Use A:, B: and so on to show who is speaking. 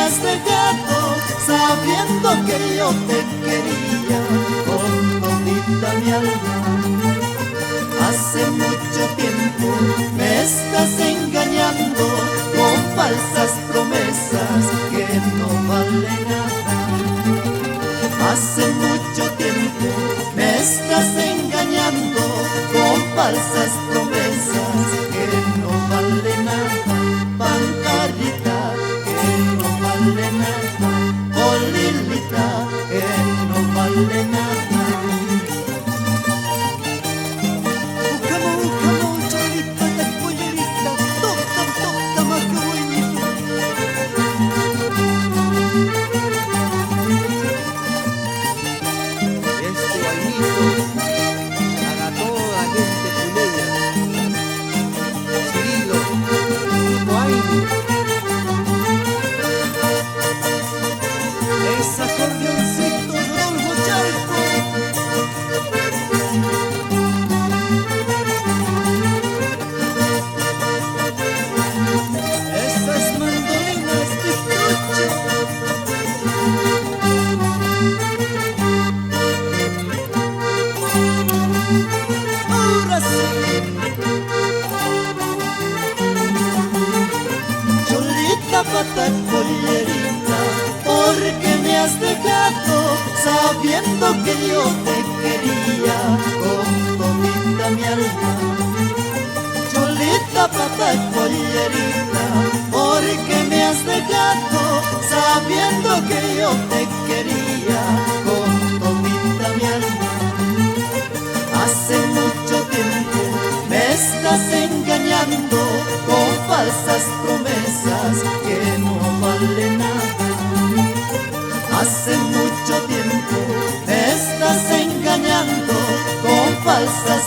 A: has dejado sabiendo que yo te quería con todita mi alma? Hace mucho tiempo me estás engañando con falsas promesas que no valen nada. Hace mucho tiempo me estás engañando con falsas promesas que no valen nada. Pancarita, que no vale nada. Oh Lilita, que no vale nada. Cholita, pata, pollerita, porque me has dejado sabiendo que yo te quería con todita mi alma? Cholita, pata, pollerita, porque me has dejado sabiendo que yo te quería con todita mi alma. Hace mucho tiempo me estás engañando con falsas promesas que no valen nada. Hace mucho tiempo me estás engañando con falsas